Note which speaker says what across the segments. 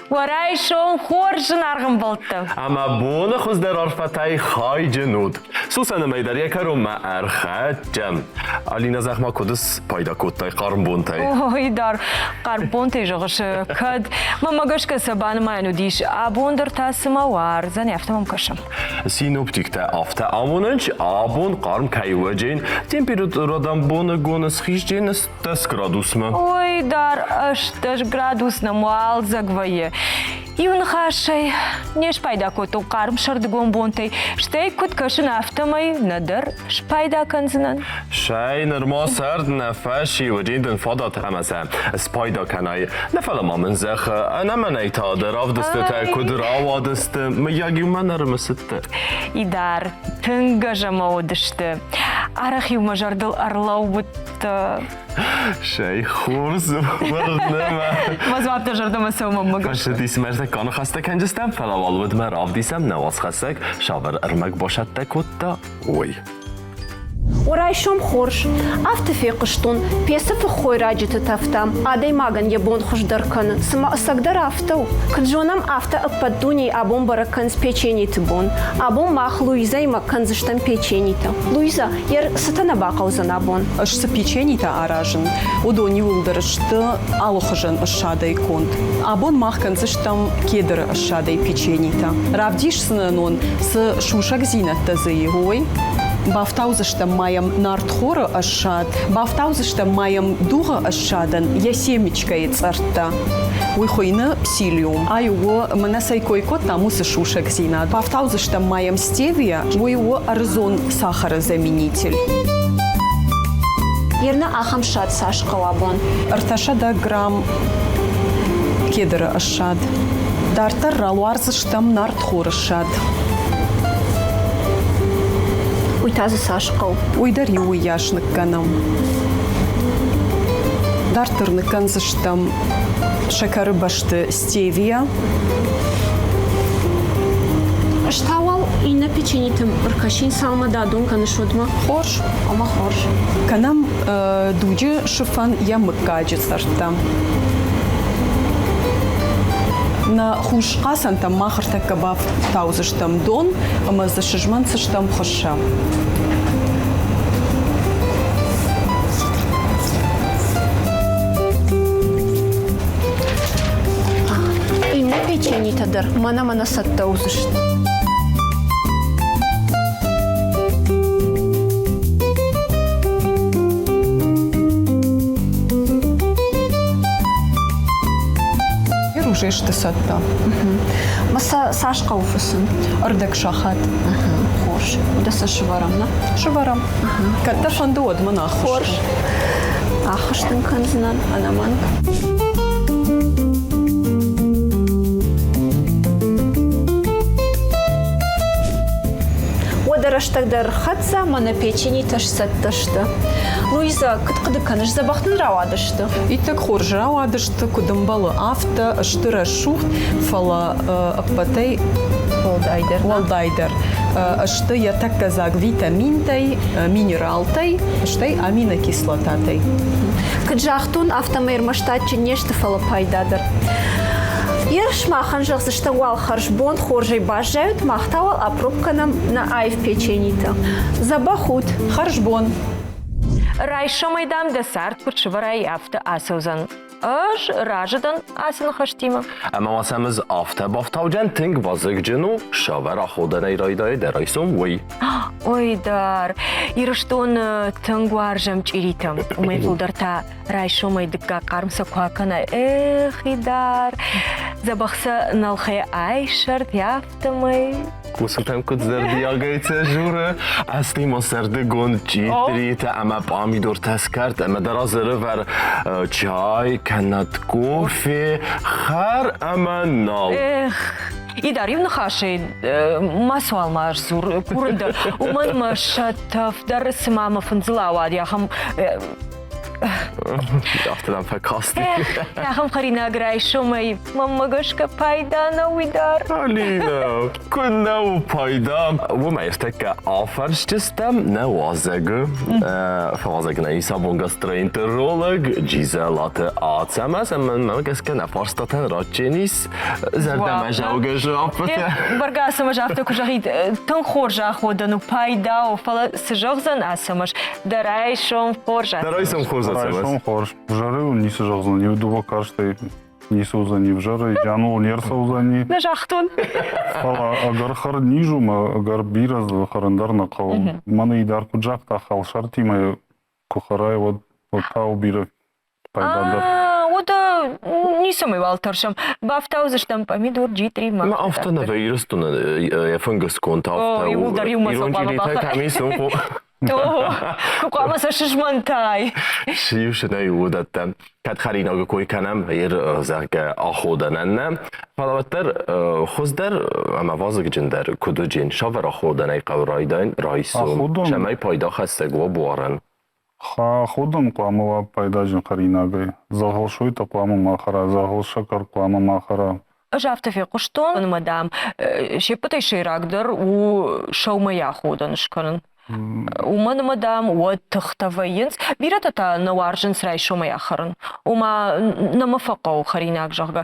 Speaker 1: Уӕ райсом хорз, зынаргъ ӕмбӕлттӕ!
Speaker 2: Ӕмӕ боны хуыздӕр арфӕтӕй хайджын ут! Сусӕны мӕй дӕр йӕ кӕронмӕ ӕрхӕццӕ. Алинӕ, зӕгъ-ма, куыд спайда кодтай хъарм бонтӕй?
Speaker 1: Ой, дӕр хъарм бонтӕй зӕгъыс, кӕд мӕмӕ гӕсгӕ сӕ банымайӕн уыдис. Абон дӕр та цыма уардзӕн, афтӕ мӕм кӕсы.
Speaker 2: Синоптиктӕ афтӕ амонынц, абон хъарм кӕй уӕджен, температурӕ дам боныгон схизджен 18 градусмӕ.
Speaker 1: Ой, дӕр 18 градус нӕм уалдзӕг вӕййы. Иу ныхасӕй, не спайда кодтон хъарм сӕрдыгон бонтӕй, стӕй куыд кӕсын, афтӕмӕй нӕдӕр спайда кӕндзынӕн.
Speaker 2: Сӕй нырма сӕрд нӕ фӕси, уыди дын фадат ӕмӕ сӕ спайда кӕнай. Нӕ фӕлӕ ма мын зӕгъ, ӕнӕ мӕнӕй та дӕ равдыстытӕ куыд рауадысты, мыййаг-иу мӕ нӕ рымысыдтӕ?
Speaker 1: Идар, тынг гӕзӕмӕ уыдысты. Арӕх-иу мӕ зӕрдыл ӕрлӕууыдтӕ.
Speaker 2: Сӕй хорз уырны мӕ.
Speaker 1: Мӕ дзуапп дӕ зӕрдӕмӕ цӕуы мӕнмӕ гӕсгӕ.
Speaker 2: Фӕсыдис мӕрдтӕ ныхӕстӕ кӕнджыстӕм, фӕлӕ уал уӕдмӕ равдисӕм нӕ уацхӕссӕг, цавӕр ӕрмӕг басӕттӕ кодта, уый.
Speaker 3: Райсом хорз. Афтӕ фехъуыстон, пецы фых хойраджыты тӕфтӕм адӕймагӕн йӕ бон хуыздӕр кӕны. Цыма ӕцӕгдӕр афтӕ у? Куыд зонӕм, афтӕ ӕппӕт дунейы абон бӕрӕг кӕнынц печениты бон. Абон мах Луизӕимӕ кӕндзыстӕм печенитӕ. Луизӕ, йӕ цытӕ нӕ бахъӕудзӕн абон?
Speaker 4: Ӕз цы печенитӕ аразын, уыдон иууылдӕр сты алыхуызӕн ӕссадӕй конд. Абон мах кӕндзыстӕм кедры ӕссадӕй печенитӕ. Равдисдзынӕн уын, цы сусӕгдзинӕдтӕ дзы и, уый. Бафтаудзыстӕм ма йӕм нартхоры ӕссад, бафтаудзыстӕм ма йӕм дугъы ӕссадӕн йӕ семечкӕйы цъӕрттӕ. Уый хуыйны псилиум. Ай у, мӕнӕ цӕй кой кодтам, уыцы сусӕгдзинад. Бафтаудзыстӕм ма йӕм стевия, уый у ӕрдзон сахары заменитель.
Speaker 3: Ерна ахӕм ссад цас хъӕуа бон?
Speaker 4: 300 грамм кедры ссад. Дарддӕр ралуардзыстӕм нартхоры ссад.
Speaker 3: Уый та дзы цас хъӕуы?
Speaker 4: Уый дӕр иу уыйас ныккӕнӕм. Дарддӕр ныккӕндзыстӕм сӕкӕры бӕсты стевия.
Speaker 3: Ӕз та уал иннӕ печенитӕм ӕркӕсин, цалмӕ дадон кӕныс, уӕдмӕ.
Speaker 4: Хорз.
Speaker 3: Ӕмӕ хорз.
Speaker 4: Кӕнӕм дуджы сыфӕн йӕ мыггаджы цъӕрттӕ. Нӕ хус хъацӕнтӕм мах ӕртӕккӕ бафтаудзыстӕм дон ӕмӕ дзы сызмӕнтдзыстӕм хуыссӕ.
Speaker 3: Иннӕ печенитӕ дӕр мӕнӕ-мӕнӕ цӕттӕ уыдзысты.
Speaker 4: Уже сты цӕттӕ.
Speaker 3: Ма сӕ цас хъӕуы фыцын?
Speaker 4: Ӕрдӕг сахат.
Speaker 3: Хорз. Дӕ сӕ сывӕрӕм, нӕ?
Speaker 4: Сывӕрӕм. Кӕд дӕ фӕнды, уӕд мын ӕххуыс.
Speaker 3: Хорз. Ӕххуыс дын кӕндзынӕн, ӕнӕмӕнг. Уӕдӕ рӕстӕг дӕр хӕццӕ, мӕнӕ печенитӕ сцӕттӕ сты. Луиза, куыд хъуыды кӕныс, дзӕбӕх нын рауадысты?
Speaker 4: Иттӕг хорз рауадысты, куыд ӕмбӕлы, афтӕ сты рӕсугъд, фӕлӕ ӕппӕтӕй
Speaker 3: уӕлдайдӕр,
Speaker 4: уӕлдайдӕр сты йӕ тӕккӕ дзаг витаминтӕй, минералтӕй, стӕй аминокислотатӕй.
Speaker 3: Куыд загътон, афтӕмӕй ӕрмӕст адджын не сты, фӕлӕ пайда дӕр. Ерыс махӕн зӕгъдзыстӕм уал хӕрзбон, хорзӕй баззайут, мах та уал апроб кӕнӕм нӕ аив печенитӕ. Дзӕбӕх ут!
Speaker 4: Хӕрзбон!
Speaker 1: Райсомӕй, дам, дӕ цард куыд сывӕрай, афтӕ ацӕудзӕн. Ӕз разы дӕн ацы ныхӕстимӕ.
Speaker 2: Ӕмӕ ма сӕм ӕз афтӕ бафтауджӕн тынг вазыгджын у, савӕр аходӕнӕй райдайы дӕ райсом, уый.
Speaker 1: Ой дӕр, Ирыстоны тынг уарзӕм чъиритӕ. Уымӕй фылдӕр та райсомӕй дыккаг хъарм сӕ куы акӕнай, эх, Идар, дзӕбӕх сӕ нӕлхӕй айсӕрд, афтӕмӕй.
Speaker 2: Кусутӕм куыд зӕрдиагӕй цӕ журы, ӕстимо сӕрдыгон чъиритӕ ӕмӕ пъамидортӕ скӕрт ӕмӕ дӕ разы рывӕр чай, кӕнӕд кофе, хӕр ӕмӕ нал.
Speaker 1: Эх, Идар, иу ныхасӕй мацуал ма сдзур, курын дӕ, уымӕн мӕ сӕ тӕф дӕр цыма мӕ фындзыл ауади, ахӕм.
Speaker 2: Афтӕ дӕм фӕкасти.
Speaker 1: Ахӕм хӕринаг райсомӕй мӕнмӕ гӕсгӕ пайда нӕу уый дӕр.
Speaker 2: Алинӕ, куыннӕ у пайда? Уымӕй ӕртӕккӕ афӕрсджыстӕм нӕ уазӕгы. Фӕуазӕг нӕ ис абон гастроэнтеролог Джизелаты Ацӕмӕз ӕмӕ мӕнмӕ гӕсгӕ нӕ фарстатӕн ратдженис зӕрдӕмӕ зӕугӕ жаппытӕ.
Speaker 1: Бӕргӕ Ацӕмӕз афтӕ куы зӕгъид, тынг хорз аходӕн у, пайда у, фӕлӕ цы зӕгъдзӕн Ацӕмӕз? Дӕ райсом хорз,
Speaker 2: Дӕ райсом хорз, Ацӕмӕз.
Speaker 5: Райсом хорз. Взӕрӕй уын ницы зӕгъдзӕн, иу дыууӕ карстӕй ницы уыдзӕни взӕрӕй, зианыл не рцӕудзӕни.
Speaker 1: Нӕ загътон.
Speaker 5: Фӕлӕ ӕгӕр хӕрд низ у мӕ ӕгӕр бирӕ дзы хӕрын дӕр нӕ хъӕуы. Мӕн Идар куыд загъта, халсартимӕ куы хӕрай, уӕд уӕд та у бирӕ пайдадӕр.
Speaker 1: Уӕдӕ ницӕмӕй уал тӕрсӕм. Бафтаудзыстӕм помидор, джитъри,
Speaker 2: Мӕ афтӕ нӕ вӕййы Ирыстоны йӕ фынгысконд афтӕ у.
Speaker 1: Иууылдӕр иумӕ
Speaker 2: Ирон чъиритӕ кӕм ис, уым
Speaker 1: Куы хъуамӕ сӕ сызмӕнтай.
Speaker 2: Иу сынӕй уыдӕттӕ. Кӕд хӕринагы кой кӕнӕм, ер, зӕгъгӕ, аходӕнӕн нӕ, фӕлӕ уӕддӕр хуыздӕр ӕмӕ вазыгджындӕр куыд уыджын, савӕр аходӕнӕй хъӕуы райдайын райсом, цӕмӕй пайда хӕссӕг уа буарӕн?
Speaker 5: Аходӕн хъуамӕ уа пайдаджын хӕринагӕй. Дзӕгъӕл сойтӕ хъуамӕ ма хӕра, дзӕгъӕл сӕкӕр хъуамӕ ма хӕра.
Speaker 1: Ӕз афтӕ фехъуыстон, ӕмӕ, дам, се ппӕтӕй сӕйрагдӕр у сӕумӕйы аходӕн скӕнын. Уымӕн ӕмӕ, дам, уӕд тыхтӕ вӕййынц. Бирӕтӕ та нӕ уарзынц райсомӕй ахӕрын. Ома, нӕ мӕ фӕхъӕуы хӕринаг, зӕгъгӕ.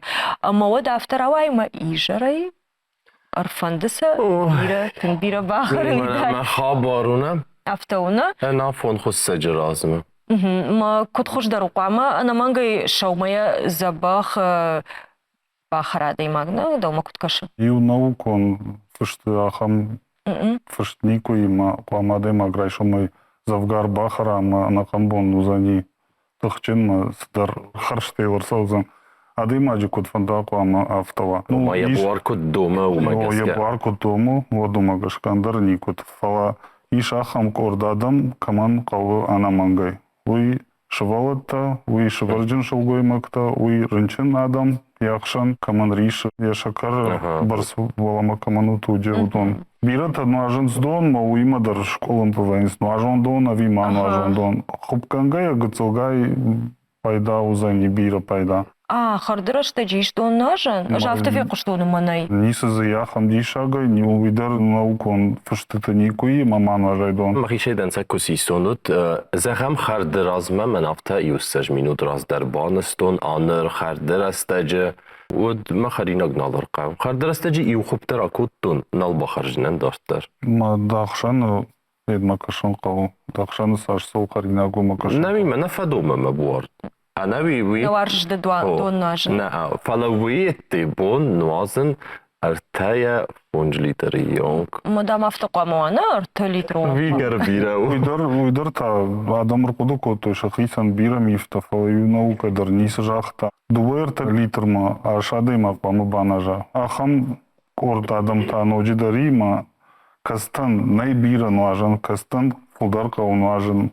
Speaker 1: Ӕмӕ уӕд афтӕ рауайы мӕ изӕрӕй ӕрфӕнды сӕ бирӕ, тынг бирӕ бахӕрын.
Speaker 2: Мӕ хабар у, нӕ?
Speaker 1: Афтӕ у, нӕ?
Speaker 2: Ӕнафон хуыссӕджы размӕ.
Speaker 1: Мӕ куыд хуыздӕр у хъуамӕ ӕнӕмӕнгӕй сӕумӕйӕ дзӕбӕх бахӕра адӕймаг, нӕ? Дӕумӕ куыд кӕсы?
Speaker 5: Иу наукон фысты ахӕм фыст никуы и, мӕ хъуамӕ адӕймаг райсомӕй дзӕвгар бахӕра ӕмӕ ӕнӕхъӕн бон уыдзӕни тыхджын мӕ цыдӕр хӕрзтӕ йыл ӕрцӕудзӕн. Адӕймаджы куыд фӕнда хъуамӕ афтӕ уа.
Speaker 2: Ну, йӕ буар куыд домы, уымӕ гӕсгӕ.
Speaker 5: Йӕ буар куыд домы, уӕд уымӕ гӕсгӕ ӕндӕр никуыд. Фӕлӕ ис ахӕм къорд адӕм, кӕмӕн хъӕуы ӕнӕмӕнгӕй. Уый сывӕллӕттӕ, уый сывӕрджын сылгоймӕгтӕ, уый рынчын адӕм, йӕ ахсӕн кӕмӕн рисы, йӕ сӕкӕры бӕрц уӕлӕмӕ кӕмӕн у туджы, уыдон. Бирӕтӕ нуазынц дон, мӕ уыимӕ дӕр скъуылымпы вӕййынц нуазон дон ӕви ма нуазон дон. Хуыпгӕнгӕйӕ гыццылгай пайда уыдзӕни, бирӕ пайда.
Speaker 1: А, хӕрды рӕстӕджы ис дон нуазӕн? Ӕз афтӕ фехъуыстон мӕнӕй.
Speaker 5: Ницы дзы и ахӕм диссагӕй, уый дӕр наукон фыстыты никуы и, ӕмӕ ма нуазай дон.
Speaker 2: Мӕхицӕй дӕнцӕг куы систон, уӕд зӕгъӕм, хӕрды размӕ мӕн афтӕ иу-ссӕдз минут раздӕр банызтон, а ныр хӕрды рӕстӕджы уӕд мӕ хӕринаг нал ӕрхъӕуы. Хӕрды рӕстӕджы иу хуыпп дӕр акодтон, нал бахӕрдзынӕн дарддӕр.
Speaker 5: Мӕ дӕхсӕны Едмӕ кӕсын хъӕуы. Дӕхсӕны цас цӕуы хӕринаг, уымӕ кӕсын.
Speaker 2: Нӕуи мӕ нӕ фӕдомы мӕ буар. Ӕнӕуи уый...
Speaker 1: Нӕ уарзыс ды дон нуазын?
Speaker 2: Нӕ, фӕлӕ уый ӕдде бон нуазын ӕртӕйӕ фондз литры онг.
Speaker 1: Мадам афтӕ хъуамӕ уа, нӕ ӕртӕ литры онг?
Speaker 2: Вигӕр бирӕ у.
Speaker 5: Уый дӕр, уый дӕр та адӕм ӕрхъуыды кодтой сӕхицӕн бирӕ мифтӕ, фӕлӕ иу наукӕ дӕр ницы загъта. Дыууӕ-ӕртӕ литрмӕ ас адӕймаг хъуамӕ баназа. Ахӕм къорд адӕм та ноджыдӕр и мӕ кӕцытӕн нӕй бирӕ нуазӕн, кӕцытӕн фылдӕр хъӕуы нуазын.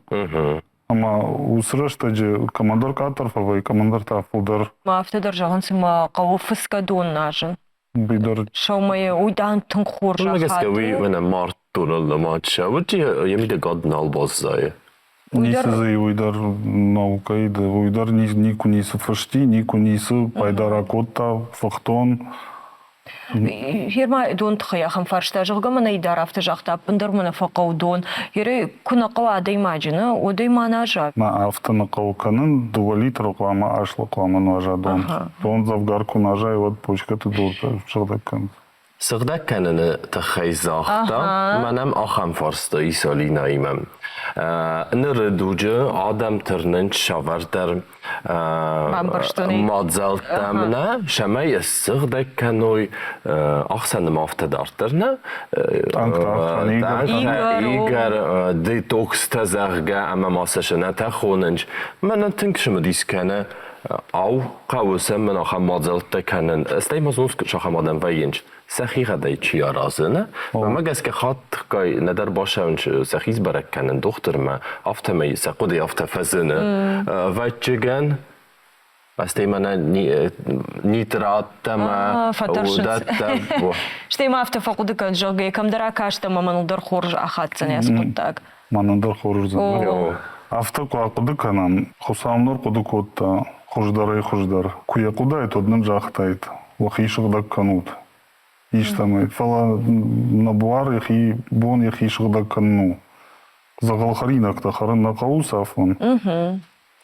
Speaker 5: Ӕмӕ уыцы рӕстӕджы кӕмӕндӕр къаддӕр фӕвӕййы, кӕмӕндӕр та фылдӕр.
Speaker 1: Ма афтӕ дӕр зӕгъынц, ӕмӕ хъӕуы фыцгӕ дон нуазын.
Speaker 5: Уый дӕр.
Speaker 1: Сӕумӕйы уый дам тынг хорз
Speaker 2: Уымӕ гӕсгӕ уый мӕнӕ марддоныл нымад сӕуыди, йӕ мидӕгад нал баззайы.
Speaker 5: Ницы дзы уый дӕр наукӕйы, уый дӕр никуы ницы фысти, никуы ницы пайда ракодта, фыхтон.
Speaker 1: Ферма дон тыххӕй ахӕм фарста, зӕгъгӕ мӕнӕй дӕр афтӕ загъта, ӕппындӕр мӕ нӕ фӕхъӕуы дон. Ерӕй куы нӕ хъӕуа адӕймаджы, нӕ, уӕд ӕй ма нуаза.
Speaker 5: Мӕ афтӕ нӕ хъӕуы кӕнын, дыууӕ литры хъуамӕ аслы хъуамӕ нуаза дон. Дон дзӕвгар куы нуазай, уӕд почкӕты дуртӕ сыгъдӕг кӕнынц.
Speaker 2: Сыгъдӕг кӕныны тыххӕй загъта, мӕнӕм ахӕм фарста ис Алинӕимӕ. Ныры дуджы адӕм тырнынц цавӕрдӕр мадзӕлттӕм нӕ, цӕмӕй ссыгъдӕг кӕной ӕхсӕны ма афтӕ дарддӕр нӕ, игӕр, детокстӕ, зӕгъгӕ, ӕмӕ ма сӕ сӕнӕтӕ хонынц. Мӕнӕн тынг цымыдис кӕны, Ау, хъӕуы сӕм мын ахӕм мадзӕлттӕ кӕнын. Стӕй ма зоныс, ахӕм адӕм вӕййынц, сӕхигъӕдӕй чи аразы, нӕ? Мӕнмӕ гӕсгӕ хатгай нӕдӕр бацӕуынц сӕхи сбӕрӕг кӕнын дохтырмӕ, афтӕмӕй сӕ хъуыды афтӕ фӕзыны. Ӕвӕццӕгӕн, стӕй мӕнӕ нитраттӕ мӕ уыдӕттӕ.
Speaker 1: Стӕй ма афтӕ фӕхъуыды кӕн, зӕгъгӕ, кӕмдӕр акаст ӕмӕ мӕныл дӕр хорз ахаддзӕн ацы хъуыддаг.
Speaker 5: Мӕнӕн дӕр хорз уыдзӕн. Афтӕ куы ахъуыды кӕнӕм, Хуыцау ныр хъуыды кодта хуыздӕрӕй хуыздӕр. Куы йӕ хъуыдаид, уӕд нын загътаид, уӕхи сыгъдӕг кӕнут истӕмӕй. Фӕлӕ нӕ буар йӕхи бон йӕхи сыгъдӕг кӕнын у. Дзӕгъӕл хӕринӕгтӕ хӕрын нӕ хъӕуы цафон.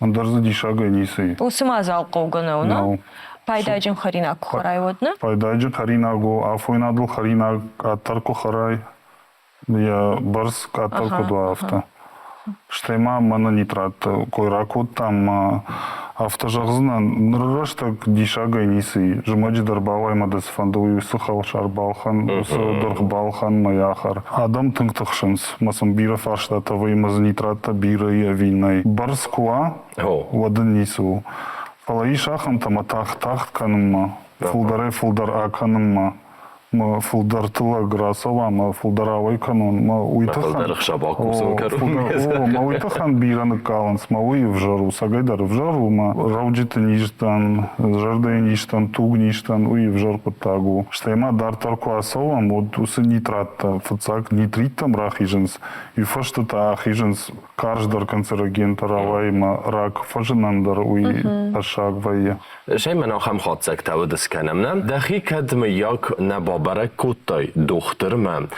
Speaker 5: Ӕндӕр дзы диссагӕй ницы и.
Speaker 1: Уыцы мадзал хъӕугӕ нӕу, нӕ? Пайдаджын хӕринаг куы хӕрай, уӕд нӕ?
Speaker 5: Пайдаджын хӕринаг у, афойнадыл хӕринаг къаддӕр куы хӕрай, йӕ бӕрц къаддӕр куыд уа, афтӕ. Стӕй ма мӕнӕ нитратты кой ракодтам, ма афтӕ зӕгъдзынӕн, ныры рӕстӕг диссагӕй ницы и. Зымӕджы дӕр бауай мӕ дӕ цыфӕнды уый уыцы халсар балхӕн, уыцы дыргъ балхӕн мӕ йӕ ахӕр. Адӕм тынг тыхсынц, мӕ сын бирӕ фарстатӕ вӕййы, мӕ дзы нитраттӕ бирӕ и ӕви нӕй. Бӕрц куы уа, уӕд ын ницы у. Фӕлӕ ис ахӕмтӕ мӕ тагъд-тагъд кӕнынмӕ, фылдӕрӕй-фылдӕр акӕнынмӕ мӕ фылдӕр тыллӕг рацӕуа, мӕ фылдӕр ауӕй кӕнон, мӕ уый тыххӕн
Speaker 2: фылдӕр ӕхца бакусын кӕнон.
Speaker 5: Мӕ уый тыххӕн бирӕ ныккалынц, мӕ уый ӕвзӕр у, цӕгӕйдӕр ӕвзӕр у, мӕ рӕуджыты низтӕн, зӕрдӕйы низтӕн, тугнизтӕн уый ӕвзӕр хъуыддаг у. Стӕй ма дарддӕр куы ацӕуӕм, уӕд уыцы нитраттӕ фыццаг нитриттӕм рахизынц, иу фӕстӕ та ахизынц карздӕр канцерогентӕ рауайы мӕ рак фӕзынӕн дӕр уый тӕссаг вӕййы.
Speaker 2: Стӕй мӕн ахӕм хатдзӕгтӕ уыд скӕнӕм, нӕ? Дӕхи кӕд, мыййаг, нӕ бабӕрӕг кодтай дохтырмӕ,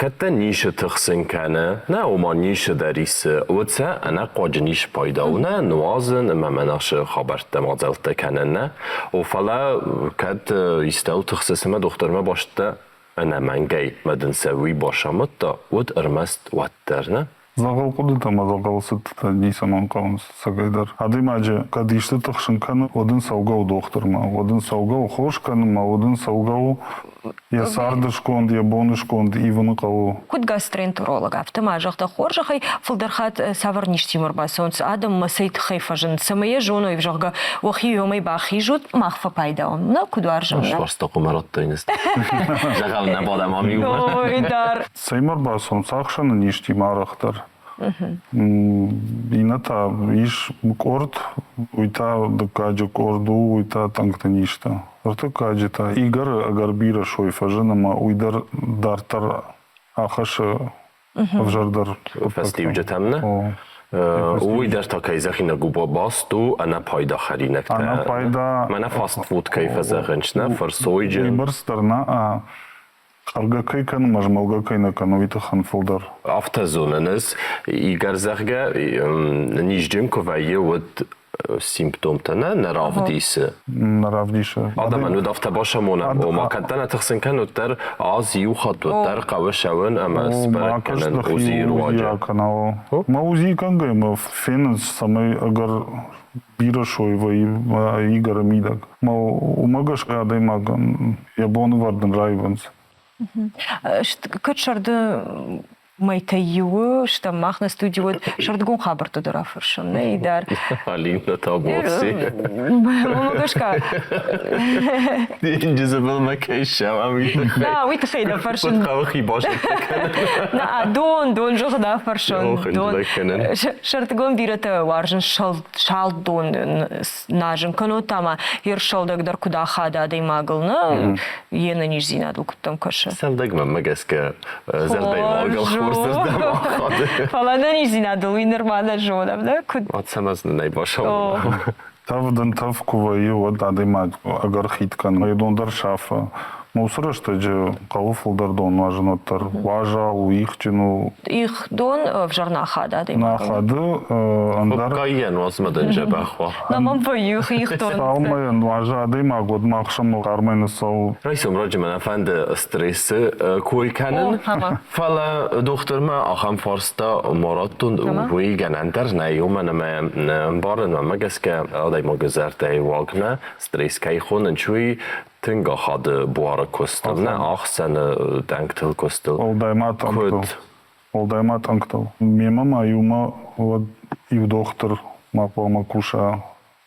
Speaker 2: кӕд дӕ ницы тыхсын кӕны, нӕ, ома ницы дӕ рисы, уӕд сӕ ӕнӕхъуаджы ницы пайда у, нӕ нуазын ӕмӕ мӕн ацы хабӕрттӕ мадзӕлттӕ кӕнын, нӕ? О, фӕлӕ кӕд истӕуыл тыхсыс ӕмӕ дохтырмӕ баст дӕ, ӕнӕмӕнгӕй мӕ дын сӕ уый бацамыдта, уӕд ӕрмӕст уӕддӕр, нӕ?
Speaker 5: Дзӕгъӕл хъуыдытӕ ӕмӕ дзӕгъӕл цыдтытӕ ницӕмӕн хъӕуынц цӕгӕйдӕр. Адӕймаджы кӕд исты тыхсын кӕны, уӕд ын цӕугӕ у дохтырмӕ, уӕд ын цӕугӕ у хос кӕнынмӕ, уӕд ын цӕугӕ у йӕ царды сконд, йӕ боны сконд ивын хъӕуы.
Speaker 1: Куыд гастроэнтеролог, афтӕ ма зӕгъ дӕ хорзӕхӕй, фылдӕр хатт цавӕр низтимӕ ӕрбацӕуынц адӕммӕ, цӕй тыххӕй фӕзынд, цӕмӕй йӕ зоной, зӕгъгӕ, уӕхи уымӕй бахизут, мах фӕпайда уӕм. Нӕ, куыд уарзӕм, нӕ?
Speaker 2: Сфарста хъуымӕ радтай Зӕгъӕм, нӕ бадӕм ам иумӕ.
Speaker 1: Ой, дӕр.
Speaker 5: Цӕмӕ ӕрбацӕуынц ӕхсӕны низтимӕ арӕхдӕр. Иннӕ та ис къорд, уый та дыккаджы къорд у, уый та тъӕнгты низтӕ. Ӕртыккаджы та игӕры ӕгӕр бирӕ сой фӕзыны ӕмӕ уый дӕр дарддӕр ахӕссы ӕвзӕрдӕр
Speaker 2: фӕстиуджытӕм, нӕ? Уый дӕр та кӕй зӕгъинаг у, баст у ӕнӕпайда хӕринӕгтӕ.
Speaker 5: Ӕнӕпайда.
Speaker 2: Мӕнӕ фастфуд кӕй фӕзӕгъынц, нӕ, фӕрсойджын.
Speaker 5: Уыйбӕрц дӕр нӕ, Хӕргӕ кӕй кӕны ӕмӕ змӕлгӕ кӕй нӕ кӕны, уый тыххӕн фылдӕр.
Speaker 2: Афтӕ зонӕн ӕз, Игорь, зӕгъгӕ, низджын куы вӕййы, уӕд симптомтӕ нӕ нӕ равдисы.
Speaker 5: Нӕ равдисы.
Speaker 2: Адӕмӕн уыд афтӕ басамонӕн, ома кӕд дӕ нӕ тыхсын кӕн, уӕддӕр аз иу хатт уӕддӕр хъӕуы сӕуын ӕмӕ сбӕрӕг кӕнын УЗИ-йы руаджы.
Speaker 5: Мӕ УЗИ кӕнгӕ мӕ фенынц, цӕмӕй ӕгӕр бирӕ сой вӕййы игӕры мидӕг. Мӕ уымӕ гӕсгӕ адӕймагӕн йӕ бонывӕрд ын раивынц.
Speaker 1: Кӕд сӕрды мӕйтӕй иуы стӕм мах нӕ студийы уӕд сӕрдыгон хабӕрттӕ дӕр афӕрсӕм, нӕ дӕр.
Speaker 2: Алина та боци.
Speaker 1: Уымӕ гӕсгӕ.
Speaker 2: Денджызы былмӕ кӕй ссӕуӕм, уый тыххӕй.
Speaker 1: На, уый тыххӕй дӕ фӕрсын.
Speaker 2: Куыд хъӕуы хи базӕттӕ кӕнын.
Speaker 1: На, дон, дон зӕгъ дӕ фӕрсын. Дон. Сӕрдыгон бирӕтӕ уарзынц салд дон назын кӕнод та ма йе рсӕлдӕг дӕр куыд ахады адӕймагыл, нӕ йе нӕниздзинадыл куыдтӕм кӕсы.
Speaker 2: Сӕлдӕг мӕнмӕ гӕсгӕ зӕрдӕйы уагыл хорзырдӕм ахады.
Speaker 1: Фӕлӕ ӕнӕниздзинадыл уый нырма нӕ зонӕм, нӕ куыд?
Speaker 2: Цӕмӕн нын ӕй басауын?
Speaker 5: Тӕвд ӕнтӕф куы вӕййы, уӕд адӕймаг ӕгӕр хид кӕны, йӕ дон дӕр сафы. Уыцы рӕстӕджы хъӕуы фылдӕр дон нуазын уӕддӕр. Уазал у, ихджын у.
Speaker 1: Их дон ӕвзӕр нӕ ахады адӕймагыл.
Speaker 5: Нӕ ахады, ӕндӕр...
Speaker 2: Хуыпкайӕ нуазмӕ дын дзӕбӕх уа.
Speaker 1: Нӕ мӕм вӕййы их дон.
Speaker 5: Цалынмӕ нуазы адӕймаг, уӕдмӕ ӕхсӕнмӕ хъармӕй ныццӕуы.
Speaker 2: Райсом раджы мӕ нӕ фӕнды стрессы кой кӕнын, фӕлӕ дохтырмӕ ахӕм фарста ма радтон, уый гӕнӕн дӕр нӕй, уымӕн ӕмӕ ӕмбарын, мӕнмӕ гӕсгӕ адӕймагы зӕрдӕйы уаг нӕ стресс кӕй хонынц, уый тынг ахады буары куыстыл, нӕ ахсӕны тъӕнгтыл куыстыл.
Speaker 5: Уӕлдай ма тъӕнгтыл. Уӕлдай ма тъӕнгтыл. Мемӕ ма иумӕ уӕд иу дохтыр ма хъуамӕ куса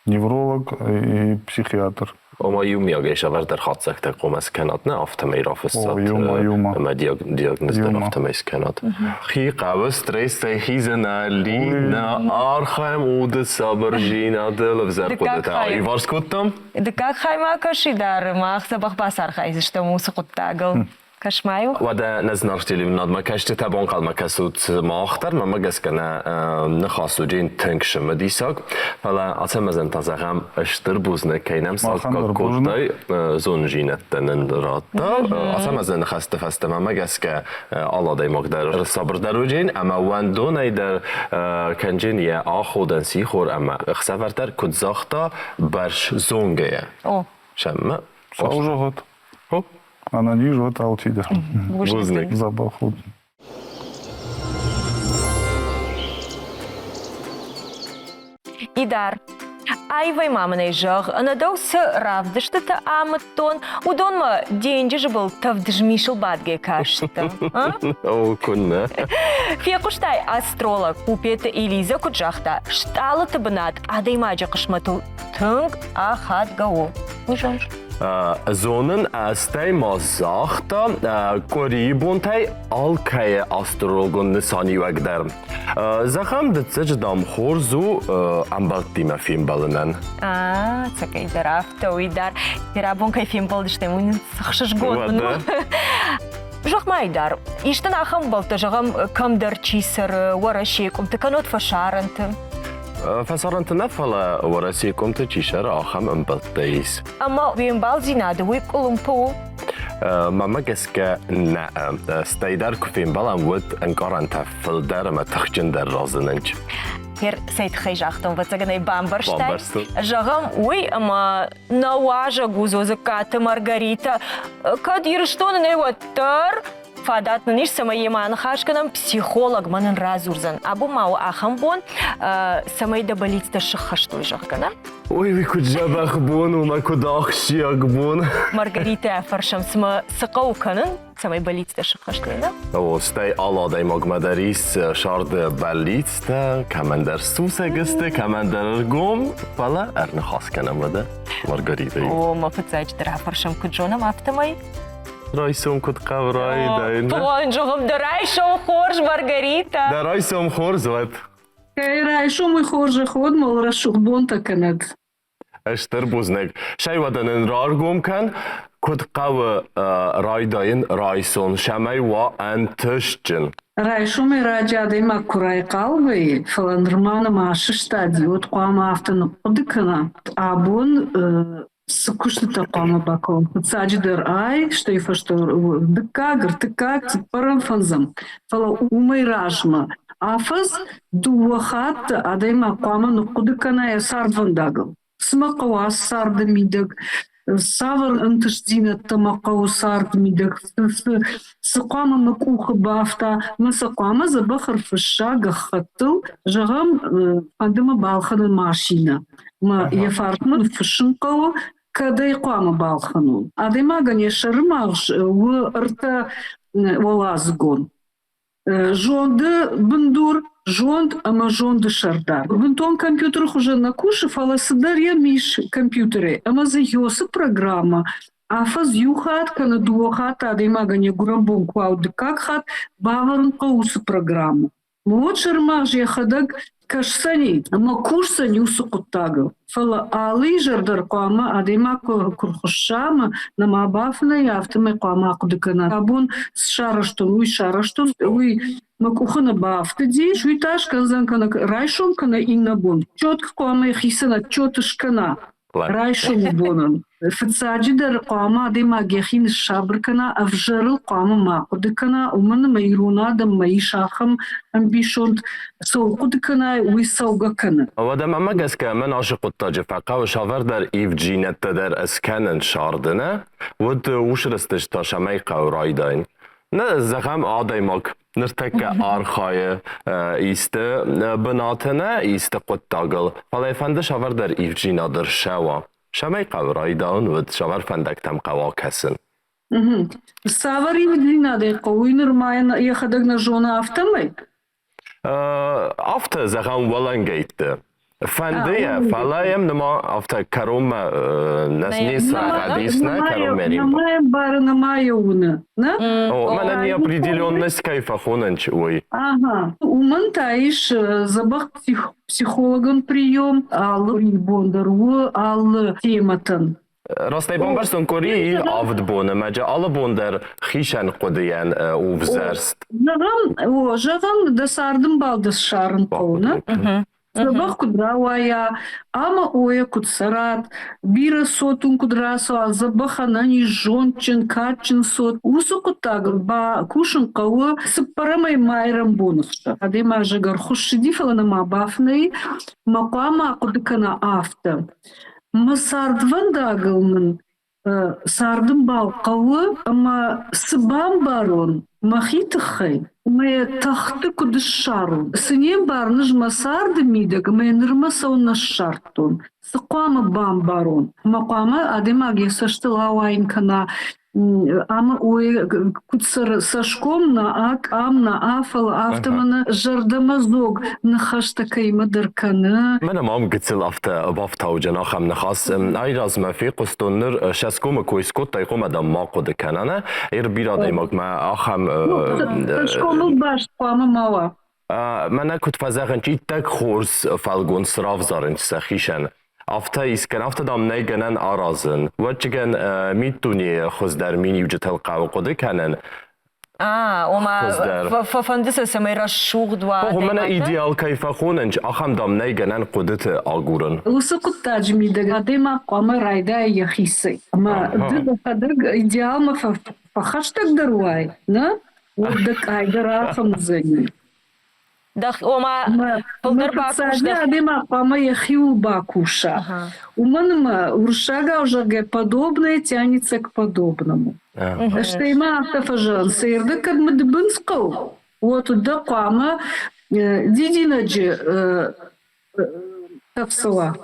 Speaker 5: невролог и психиатр.
Speaker 2: Ома иумиагӕй сӕвӕрдӕр хатдзӕгтӕ хъуамӕ скӕнат, нӕ афтӕмӕй рафыссат ӕмӕ диагноз дӕр афтӕмӕй скӕнат. Хи хъӕуы стрессӕй хизын Алина, архайӕм уды сабырдзинадыл ӕвзӕр хъуыдытӕ аиварс кодтам.
Speaker 1: Дыккаг хаймӕ кӕси дӕр мах дзӕбӕх бацархайдзыстӕм уыцы хъуыддагыл. Кӕс-ма-иу.
Speaker 2: Уӕдӕ нӕ зынаргъ телеуынынадмӕ кӕсджытӕ банхъӕлмӕ кӕсут мах дӕр, мӕнмӕ гӕсгӕ нӕ ныхас уыди тынг цымыдисаг. Фӕлӕ Ацӕмӕзӕн та зӕгъӕм стыр бузныг, кӕй нӕм саккаг кодтай, зондзинӕдтӕ нын радта. Ацӕмӕзы ныхӕсты фӕстӕ мӕнмӕ гӕсгӕ алы адӕймаг дӕр сабырдӕр уыдзӕн ӕмӕ уӕндонӕй дӕр кӕнджын йӕ аходӕн сихор ӕмӕ ӕхсӕвӕр дӕр, куыд загъта, бӕрзонгӕйӕ.
Speaker 1: О.
Speaker 2: Сӕммӕ.
Speaker 5: Сау зӕгъӕд. Ӕнӕниз уӕд алчидӕр.
Speaker 2: Бузныг.
Speaker 5: Дзӕбӕх уд.
Speaker 1: Идар, аивӕй ма мын ӕй зӕгъ, ӕнӕ дӕу цы равдыстытӕ амыдтон, уыдонмӕ денджызы был тӕвд змисыл бадгӕ кастӕ.
Speaker 2: О, куыннӕ.
Speaker 1: Фехъуыстай астролог Купеты Элиза куыд загъта, стъалыты бынат адӕймаджы хъысмӕтыл тынг ахадгӕ у. Уый зоныс?
Speaker 2: Зонын, стӕй ма загъта, къуырийы бонтӕй алкӕйы астрологон нысаниуӕг дӕр. Зӕгъӕм, дыццӕджы, дам, хорз у ӕмбӕлттимӕ фембӕлынӕн.
Speaker 1: Ӕцӕгӕйдӕр афтӕ уый дӕр. Рабон кӕй фембӕлдыстӕм, уый нын ӕхсызгон мын у. Зӕгъ-ма, Идар, исты ахӕм ӕмбӕлттӕ, зӕгъӕм, кӕмдӕр чи цӕры, Уӕрӕсейы къуымты, кӕннод фӕсарӕнты?
Speaker 2: Фӕсарӕнты нӕ, фӕлӕ Уӕрӕсейы къуымты чи цӕры, ахӕм ӕмбӕлттӕ ис.
Speaker 1: Ӕмӕ уе мбалдзинады уый къуылымпы у?
Speaker 2: Мӕнмӕ гӕсгӕ нӕ. Стӕй дӕр куы фембӕлӕм, уӕд ӕнкъарӕнтӕ фылдӕр ӕмӕ тыхджындӕр разынынц.
Speaker 1: Гер цӕй тыххӕй загътон, ӕвӕццӕгӕн ӕй бамбӕрстай. Зӕгъӕм, уый ӕмӕ нӕ уазӕг у Зозыккаты Маргарита. Кӕд Ирыстоны нӕй, уӕддӕр фадат нын ис, цӕмӕй йемӕ аныхас кӕнӕм, психолог мӕ нын радзурдзӕн. Абон ма у ахӕм бон, цӕмӕй дӕ бӕллицтӕ сыххӕст уой, зӕгъгӕ, нӕ?
Speaker 2: Ой, уый куыд дзӕбӕх бон у, мӕ куыд ахсджиаг бон.
Speaker 1: Маргаритӕ фӕрсӕм, цымӕ цы хъӕуы кӕнын, цӕмӕй бӕллицтӕ сыххӕст уой, нӕ?
Speaker 2: О, стӕй алы адӕймагмӕ дӕр ис сӕрды бӕллицтӕ, кӕмӕндӕр сусӕг сты, кӕмӕндӕр ӕргом, фӕлӕ ӕрныхас кӕнӕм уӕдӕ Маргаритӕйы.
Speaker 1: О, мӕ фыццаджыдӕр афӕрсӕм, куыд зонӕм, афтӕмӕй
Speaker 2: Райсом куыд хъӕуы райдайын?
Speaker 1: Туан зӕгъӕм, дӕ райсом хорз, Маргарита!
Speaker 2: Дӕ райсом хорз уӕд!
Speaker 6: Кӕй райсом уый хорзӕх уӕд, мыл рӕсугъд бонтӕ кӕнӕд.
Speaker 2: Стыр бузныг. Сӕй уӕдӕ нын раргом кӕн, куыд хъӕуы райдайын райсом, цӕмӕй уа ӕнтыстджын.
Speaker 6: Райсомӕй раджы адӕймаг куы райхъал вӕййы, фӕлӕ нырма нӕма сыстади, уӕд хъуамӕ афтӕ ныхъхъуыды кӕна. Абон цы куыстытӕ хъуамӕ бакӕнон? Фыццаджыдӕр ай, стӕй фӕстӕ дыккаг, ӕртыккаг, цыппӕрӕм, фӕндзӕм. Фӕлӕ уымӕй размӕ афӕдз дыууӕ хатты адӕймаг хъуамӕ ныхъхъуыды кӕна йӕ цардвӕндагыл. Цы мӕ хъӕуы ацы царды мидӕг, цавӕр ӕнтыстдзинӕдтӕ мӕ хъӕуы царды мидӕг, цы хъуамӕ мӕ къухы бафта, мӕ сӕ хъуамӕ дзӕбӕх ӕрфысса гӕххӕттыл. Зӕгъӕм, фӕнды мӕ балхӕнын машинӕ. Мӕ йӕ фарсмӕ ныффыссын хъӕуы, кӕд ӕй хъуамӕ балхӕнон. Адӕймагӕн йӕ сӕрымагъз у ӕртӕ уӕладзыгон. Зонды бындур, зонд ӕмӕ зонды сӕрдар. Бынтон компьютеры хуызӕн нӕ кусы, фӕлӕ цыдӕр йӕм ис компьютерӕй. Ӕмӕ дзы ёсы программӕ афӕдз иу хатт кӕнӕ дыууӕ хатты адӕймагӕн йӕ гуырӕн бон куы уа, дыккаг хатт бавӕрын хъӕуы уыцы программӕ. Уӕд сӕрмагъз йӕхӕдӕг кӕсдзӕни ӕмӕ кусдзӕни уыцы хъуыддагыл. Фӕлӕ алы изӕр дӕр хъуамӕ адӕймаг куы рхуысса ӕмӕ нӕма бафынӕй, афтӕмӕй хъуамӕ ахъуыды кӕна. Абон цы сарӕзтон, уый сарӕзтон, уый мӕ къухы нӕ бафтыди, уый та скӕндзӕн кӕнӕ райсом, кӕнӕ иннӕ бон. Четко хъуамӕ йӕхицӕн отчет скӕна райсомы бонӕн. Фыццаджыдӕр хъуамӕ адӕймаг йӕхи ныссабыр кӕна, ӕвзӕрыл хъуамӕ ма хъуыды кӕна, уымӕн ӕмӕ ирон адӕммӕ ис ахӕм ӕмбисонд, цӕуыл хъуыды кӕнай, уый цӕугӕ кӕны.
Speaker 2: Уӕдӕ мӕнмӕ гӕсгӕ мӕн ацы хъуыддаджы фӕхъӕуы цавӕрдӕр ивддзинӕдтӕ дӕр скӕнын сӕрды, нӕ? Уӕд уыцы рӕстӕджы та цӕмӕй хъӕуы райдайын? Нӕ, зӕгъӕм, адӕймаг ныртӕккӕ архайы исты бынаты нӕ, исты хъуыддагыл, фӕлӕ фӕнды цавӕрдӕр ивддзинад ӕрцӕуа. Цӕмӕй хъӕуы райдайын, уӕд цавӕр фӕндӕгтӕм хъӕуа кӕсын?
Speaker 6: Цавӕр ивддзинадӕй хъӕуы, уый нырма йӕхӕдӕг нӕ зоны, афтӕмӕй?
Speaker 2: Афтӕ зӕгъӕм уӕлӕнгӕйтты. Фӕнды йӕ, фӕлӕ йӕм нырма афтӕ кӕронмӕ не срӕгъӕд нӕ кӕронмӕ не
Speaker 6: Нӕма ӕмбары, нӕма йӕ уыны, нӕ?
Speaker 2: О, мӕнӕ неопределенность кӕй фӕхонынц, уый.
Speaker 6: Ага. Уымӕн та ис дзӕбӕх психологон прием алы бон дӕр у алы темӕтӕн.
Speaker 2: Растӕй бамбӕрстон къуырийы авд боны мӕ алы бон дӕр хицӕн хъуыдыйӕн у взӕрст.
Speaker 6: Зӕгъӕм, о, зӕгъӕм, дӕ цардӕмбал дӕ ссарын хъӕуы, нӕ? Дзӕбӕх куыд рауайа ӕмӕ ойӕ куыд цӕрат, бирӕ цот уын куыд рацӕуа, дзӕбӕх ӕнӕниз, зондджын, кадджын цот. Уыцы хъуыддагыл бакусын хъӕуы цыппӕрӕмӕй майрӕмбоны хсӕн. Адӕймаг зӕгӕр хуыссыди, фӕлӕ нӕма бафынӕй, мӕ хъуамӕ ахъуыды кӕна афтӕ. Мӕ цардвӕндагыл мын цардӕмбал хъӕуы ӕмӕ цы бамбарон мӕхи тыххӕй, мӕ тӕхты куыд ссарон? Цы не мбарын ӕз мӕ царды мидӕг ӕмӕ нырмӕ цӕуылнӕ ссардтон? Цы хъуамӕ бамбарон? Ӕмӕ хъуамӕ адӕймаг йӕ цӕстыл ауайын кӕна ӕмӕ ой куыд цӕсгом нӕ, къам нӕ, фӕлӕ афтӕ мӕнӕ зӕрдӕмӕдзог ныхӕстӕ кӕимӕдӕр кӕны.
Speaker 2: Мӕнӕ мӕм гыццыл афтӕ бафтауджын ахӕм ныхас. Айразмӕ фехъуыстон ныр сӕсгомы кой скодтай, хъуамӕ дӕм ма хъуыды кӕна, нӕ? Ир бирӕ адӕймагмӕ ахӕм...
Speaker 6: Цӕсгомыл баст хъуамӕ ма уа.
Speaker 2: Мӕнӕ куыд фӕзӕгъынц, иттӕг хорз фӕлгонц равзарынц сӕхицӕн. Афтӕ искӕн, афтӕ дам нӕй гӕнӕн аразын. Уӕдчыгӕн миддунейы хуыздӕр миниуджытыл хъӕуы хъуыды кӕнын.
Speaker 1: А, ома фӕфӕнды сӕ, цӕмӕй рӕсугъд уа.
Speaker 2: Мӕнӕ идеал кӕй фӕхонынц, ахӕм дам нӕй гӕнӕн хъуыдыты агурын.
Speaker 6: Уыцы хъуыддаджы мидӕг адӕймаг хъуамӕ райдайа йӕхицӕй. Ӕмӕ ды дӕхӕдӕг идеалмӕ фӕхӕстӕгдӕр уай, нӕ? Уӕд дӕ къай дӕр ахӕм уыдзӕни.
Speaker 1: Ома фылдӕр бакус.
Speaker 6: Адӕймаг хъуамӕ йӕхиуыл бакуса. Уымӕн ӕмӕ уырыссагау зӕгъгӕ, подобное тянется к подобному. Стӕй ма афтӕ фӕзӕгъынц, сӕрды кӕд мыдыбындз хъӕуы, уӕд дӕ хъуамӕ дидинӕджы тӕфсыла.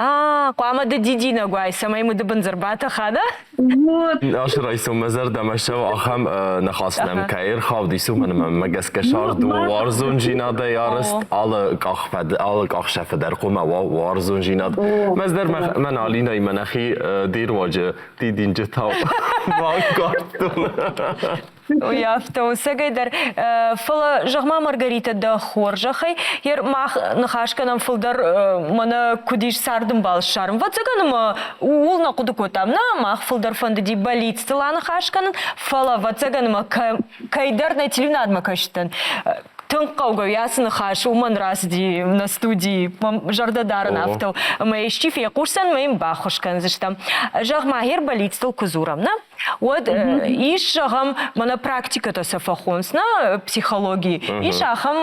Speaker 1: А, хъуамӕ ды дидинӕг уай, цӕмӕй мыдыбындз ӕрбатӕха, да?
Speaker 6: Вот.
Speaker 2: Ацы райсом мӕ зӕрдӕмӕ ссӕуы ахӕм ныхас нӕм кӕй ӕрхаудис, уымӕн ӕмӕ мӕ гӕсгӕ сӕрд у уарзондзинадӕй арӕзт алы къахфӕд, алы къахсӕфы дӕр хъуамӕ уа уарзондзинад. Мӕ дӕр мӕн Алинӕимӕ нӕхи де руаджы дидинджытау банкъардтон.
Speaker 1: Уый афтӕ у, цӕгӕйдӕр. Фӕлӕ, зӕгъ-ма, Маргарита, дӕ хорзӕхӕй, ер мах ныхас кӕнӕм фылдӕр, мӕнӕ куыд ис цардӕмбал ссарын. Ӕвӕццӕгӕн ӕмӕ ууыл нӕ хъуыды кодтам. Нӕ, мах фылдӕр фӕндыди бӕллицтыл аныхас кӕнын, фӕлӕ, ӕвӕццӕгӕн ӕмӕ кӕйдӕр нӕ телеуынадмӕ кӕсдзӕн. Тынг хъӕугӕ у ацы ныхас, уымӕн рацыди нӕ студийы. Мӕ зӕрдӕ дарын афтӕ у. Ӕмӕ исчи фехъусдзӕн, мӕ йын баххуыс кӕндзыстӕм. Зӕгъ-ма, гьер бӕллицтыл куы дзурӕм, нӕ? Уӕд ис, зӕгъӕм, мӕнӕ практикӕтӕ сӕ фӕхонынц, нӕ психологи. Ис ахӕм,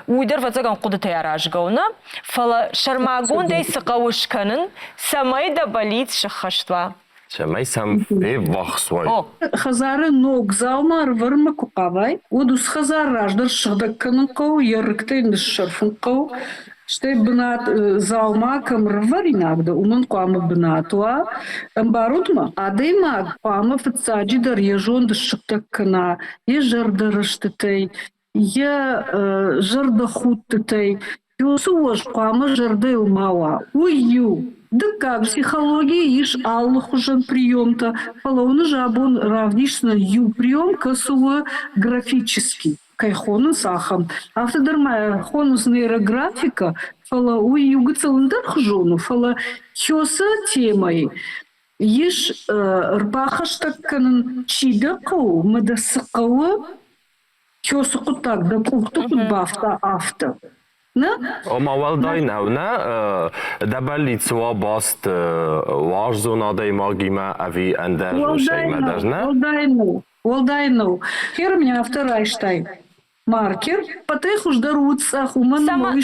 Speaker 1: уый дӕр, ӕвӕццӕгӕн, хъуыдытӕй аразгӕ у, нӕ? Фӕлӕ сӕрмагондӕй цы хъӕуы скӕнын, цӕмӕй дӕ бӕллиц сыххӕст уа?
Speaker 2: Цӕмӕй сӕм феввахс уай.
Speaker 6: Хӕдзары ног дзаума ӕрвӕрынмӕ куы хъавай, уӕд уыцы хӕдзар раздӕр ссыгъдӕг кӕнын хъӕуы, йӕ рыгтӕй ныссӕрфын хъӕуы, Стӕй бынат дзаума кӕм рывӕринаг дӕ, уымӕн хъуамӕ бынат уа. Ӕмбарут мӕ? Адӕймаг хъуамӕ фыццаджыдӕр йӕ зонд ссыгъдӕг кӕна йӕ зӕрдӕрыстытӕй, йӕ зӕрдӕхудтытӕй. Уыцы уӕз хъуамӕ зӕрдӕйыл ма уа. Уый иу. Дыккаг, психологийы ис алыхуызон приемтӕ, фӕлӕ уын ӕз абон равдисдзынӕн иу прием, кӕцы у графический. Кӕй хонынц, ахӕм. Афтӕ дӕр ма хонынц нейрографикӕ, фӕлӕ уый иу гыццыл ӕндӕрхуызон у, фӕлӕ кӕцы темӕйы ис ӕрбахӕстӕг кӕнын, чи дӕ хъӕуы, мӕ дӕ цы хъӕуы, кӕцы хъуыддаг дӕ къухты куыд бафта, афтӕ. Нӕ?
Speaker 2: Ома уӕлдай нӕу, нӕ? Дӕ бӕллиц уа баст уарзон адӕймагимӕ ӕви ӕндӕр усӕймӕ дӕр, нӕ?
Speaker 6: Уӕлдай нӕу. Уӕлдай нӕу. Хер меня афтӕ райстай. Маркер пъатӕй хуыздӕр у цъӕх, уымӕн ӕмӕ уый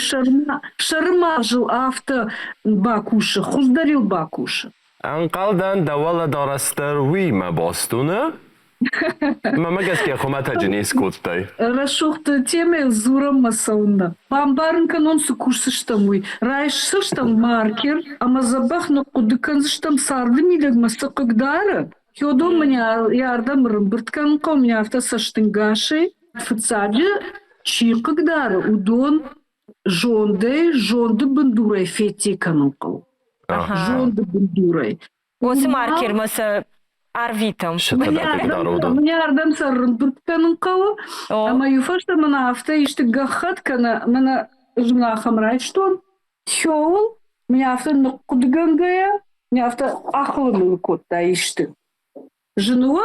Speaker 6: сӕрымагъзыл афтӕ бакусы, хуыздӕр ыл бакусы.
Speaker 2: Ӕнхъӕлдӕн, дӕ уӕлӕдарӕс дӕр уыимӕ баст у, нӕ? Мӕмӕ гӕсгӕ хуымӕтӕджы не скодтай.
Speaker 6: Рӕсугъд темӕйыл дзурӕм мӕ цӕуыннӕ. Бамбарын кӕнон, цы кусдзыстӕм, уый. Райсдзыстӕм маркер ӕмӕ дзӕбӕх ныхъхъуыды кӕндзыстӕм, царды мидӕгмӕ цы хъыгдары, Федор мын йӕ ардӕм ӕрӕмбырд кӕнын хъӕуы, мын афтӕ цӕстӕнгасӕй. Фыццаджы чи хъыгдары, уыдон зондӕй, зонды бындурӕй федде кӕнын хъӕуы. Зонды бындурӕй.
Speaker 1: Уыцы маркермӕ сӕ арвитӕм.
Speaker 6: Мын ардӕм сӕ ӕрӕмбырд кӕнын хъӕуы. Ӕмӕ иу фӕстӕ мын афтӕ исты гӕххӕтт кӕнӕ мӕнӕ ӕз мын ахӕм райстон. Цӕуыл? Мын афтӕ ныхъхъуыдыгӕнгӕйӕ. Афтӕ ахуыр кодта исты. Зын у?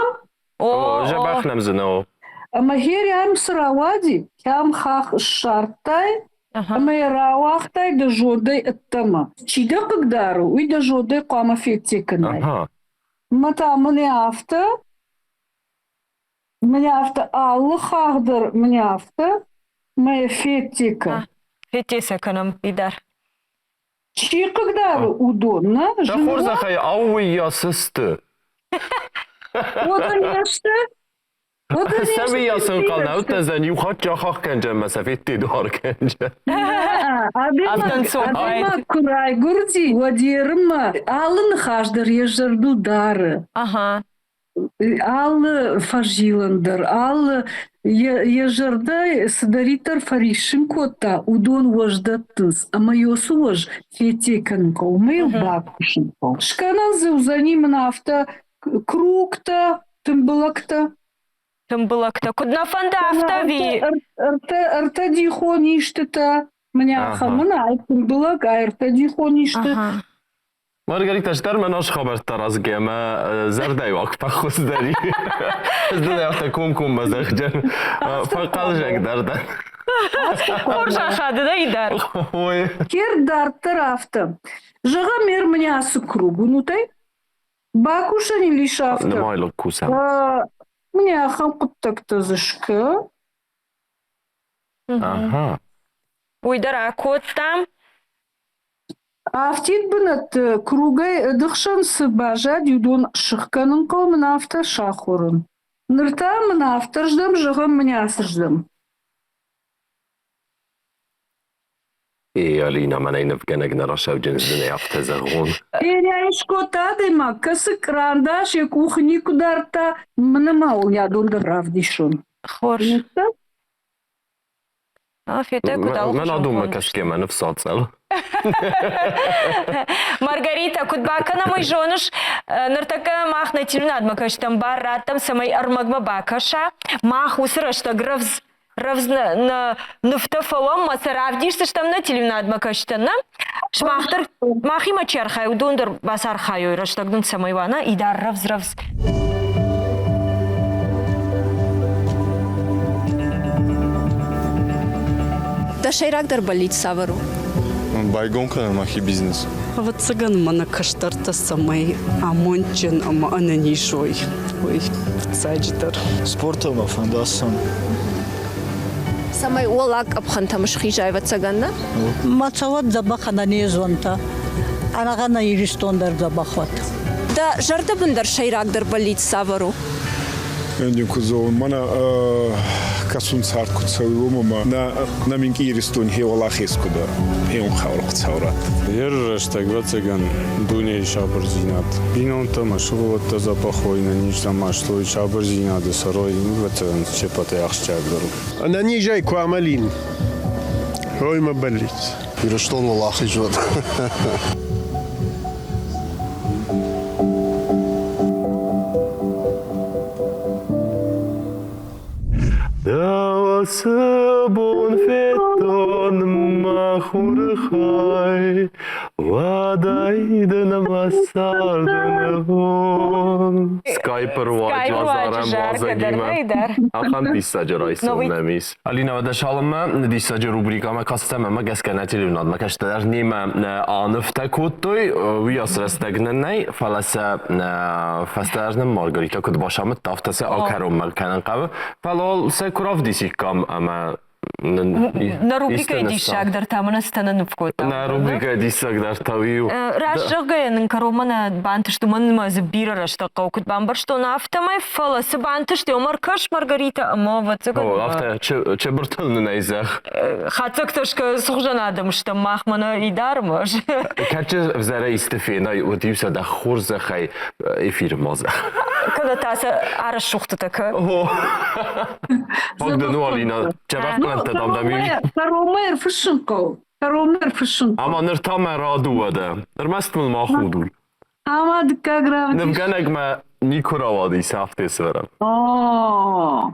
Speaker 2: О, дзӕбӕх нӕм зын у.
Speaker 6: Ӕмӕ херӕм цы рауади, кӕм хах ссардтай, ӕмӕ йӕ рауагътай дӕ зондӕй ӕддӕмӕ. Чи дӕ хъыгдары, уый дӕ зондӕй хъуамӕ федде кӕнай. Мӕ та мын афтӕ, мын афтӕ алы хах дӕр мын афтӕ, мӕ федде кӕн.
Speaker 1: Федде сӕ кӕнӕм, Идар.
Speaker 6: Чи хъыгдары уыдон, нӕ?
Speaker 2: Дӕ хорзӕхӕй, ау, уыйас сты?
Speaker 6: Уыдон не сты?
Speaker 2: Сӕ ӕнхъӕл нӕ уыдтӕн, иу хатт джахах кӕнджӕн мӕ сӕ федте дуар кӕнджӕн.
Speaker 6: Адӕймаг куы райгуырди, уӕд ерынмӕ алы ныхас дӕр йӕ зӕрдыл дары. Алы фӕзилӕн дӕр, алы йӕ зӕрдӕ цыдӕриддӕр фӕриссын кодта, уыдон уӕз дӕттынц ӕмӕ йоцы уӕз федде кӕнын хъӕуы, ӕмӕ йыл бакусын хъӕуы. Скӕнӕн дзы уыдзӕни мын афтӕ кругтӕ, тымбылӕгтӕ.
Speaker 1: Тымбылӕгтӕ куыд нӕ фӕнды, афтӕ ӕви?
Speaker 6: Ӕртӕдихон истытӕ. Мӕнӕ ахӕм ай тымбылӕг, ай ӕртӕдихон исты.
Speaker 2: Маргарита, стӕр мӕ нос хабӕрттӕ разгӕ ӕмӕ зӕрдӕйы уаг фӕхуыздӕр и. Ӕз дын афтӕ комкоммӕ зӕгъджын, фӕхъӕлзӕгдӕр дӕн.
Speaker 1: Хорз ахады дӕ дӕр.
Speaker 2: Ой.
Speaker 6: Кер дарддӕр афтӕ. Зӕгъӕм, ме рмыне ацы круг уынут ӕй? Бакусӕн ил ис афтӕ.
Speaker 2: Нымайлог кусӕн.
Speaker 6: Мӕнӕ ахӕм хъуыддӕгтӕ дзы скӕ.
Speaker 2: Ага.
Speaker 1: Уый дӕр акодтам.
Speaker 6: Афтид бынӕтты кругӕй ӕдыхсӕн цы баззад, уыдон сыхгӕнын хъӕуы мын афтӕ сахуырын. Ныр та мын афтӕ рздӕм зӕгъӕм мын ацырдӕм.
Speaker 2: Эй, Алина, мӕнӕй нывгӕнӕг нӕ рӕсӕвджындзынӕ, афтӕ зӕгъон.
Speaker 6: Берӕ скодта адӕймаг, кӕцы кърандас йӕ къухы никуы дардта, мӕнӕ ма уыл йӕ дон дӕр равдисон.
Speaker 1: Хорз.
Speaker 2: Мӕн адонмӕ кӕсгӕ мӕ ныфс ацӕл.
Speaker 1: Маргарита, куыд бакӕнӕм, уый зоныс? Ныртӕккӕ мах нӕ телеуынадмӕ кӕстӕм бар раттӕм, цӕмӕй ӕрмӕгмӕ бакӕса. Мах уыцы рӕстӕг рӕвдз рӕвдз нӕ нывтӕ фӕуӕм ӕмӕ сӕ равдисдзыстӕм нӕ телеуынадмӕ кӕстӕн, нӕ? Сымах дӕр махимӕ чи архайы, уыдон дӕр бацархайой, рӕстӕг нын цӕмӕй уа, нӕ? Идар рӕвдз-рӕвдз.
Speaker 3: Дӕ сӕйрагдӕр бӕллиц цавӕр у?
Speaker 7: Байгом кӕнын мӕхи бизнес.
Speaker 4: Ӕвӕццӕгӕн мӕнӕ кӕстӕртӕ цӕмӕй амондджын ӕмӕ ӕнӕниз уой, уый фыццаджыдӕр.
Speaker 7: Спортыл мӕ фӕнды ацӕуын.
Speaker 3: Цӕмӕй уӕллаг къӕпхӕнтӕм схизай, ӕвӕццӕгӕн, нӕ?
Speaker 8: Ма цӕуӕд дзӕбӕх ӕнӕнез уӕнтӕ. Ӕнӕхъӕнӕ Иристон дӕр дзӕбӕх уӕд.
Speaker 3: Дӕ зӕрдӕбындӕр сӕйрагдӕр бӕллиц цавӕр у?
Speaker 9: Куд зонун, мӕнӕ кӕсун цард куд цӕуй, уомӕ ма нӕ, нӕ минкъий Иристони хе уӕлахез куд хеун хъаурӕ Хуцау радта.
Speaker 10: Ер рӕстӕг, ӕвӕццӕгӕн, дунейы сабырдзинад. Бинонтӕ ӕмӕ сывӕллӕттӕ дзӕбӕх уой, ӕнӕниз ӕмӕ стой сабырдзинады цӕрой, ӕвӕццӕгӕн, се ппӕтӕй ахсджиагдӕр у.
Speaker 11: Ӕнӕнизӕй куы амӕлин, уый мӕ бӕллиц.
Speaker 12: Ирыстон уӕлахиз уӕд.
Speaker 2: Дӕ цы бон федтон мӕ хуры хай, Уӕдӕй дын мӕ царды нывон. Скайпы руаджы азарӕм уазӕгимӕ. Ахӕм диссаджы райсом нӕм ис. Алина, уӕдӕ цалынмӕ диссаджы рубрикӕмӕ кастӕм ӕмӕ гӕсгӕ нӕ телеуынадмӕ кӕстӕр немӕ анывтӕ кодтой, уыйас рӕстӕг нын нӕй, фӕлӕ сӕ фӕстӕдӕр нын Маргарита куыд бацамыдта, афтӕ сӕ акӕронмӕ кӕнын хъӕуы. Фӕлӕ сӕ куы равдисиккам ӕмӕ
Speaker 1: Нӕ рубрикӕйы диссагдӕр та мӕнӕ цытӕ нӕ ныв кодта.
Speaker 2: Нӕ рубрикӕйы диссагдӕр та уый у.
Speaker 1: Раст зӕгъгӕйӕ нын кӕронмӕ нӕ бантыст, уымӕн ӕмӕ дзы бирӕ рӕстӕг хъӕуы, куыд бамбӕрстон, афтӕмӕй, фӕлӕ цы бантыст, уымӕ ӕркӕс, Маргарита, ӕмӕ ӕвӕццӕгӕн...
Speaker 2: О, афтӕ, чыбыртыл нын ӕй зӕгъ.
Speaker 1: Хатдзӕгтӕ цы хуызӕн адӕм стӕм мах мӕнӕ Идармӕ.
Speaker 2: Кӕд ӕвзӕрӕй исты фенай, уӕд-иу сӕ дӕ хорзӕхӕй эфиры ма зӕгъ.
Speaker 1: Кӕнӕ та сӕ арӕсугъдтытӕ кӕ.
Speaker 2: Фаг дын у, Алина, дзӕбӕх пълӕнттӕ дам дӕм ис.
Speaker 6: Кӕронмӕ ӕрфыссын хъӕуы. Кӕронмӕ ӕрфыссын хъӕуы.
Speaker 2: Ӕмӕ ныр та мӕ рад у уӕдӕ. Ӕрмӕст мыл ма худут.
Speaker 6: Ӕмӕ дыккаг равдис.
Speaker 2: Нывгӕнӕгмӕ никуы рауадис афтӕ сӕвӕрӕм.
Speaker 6: О,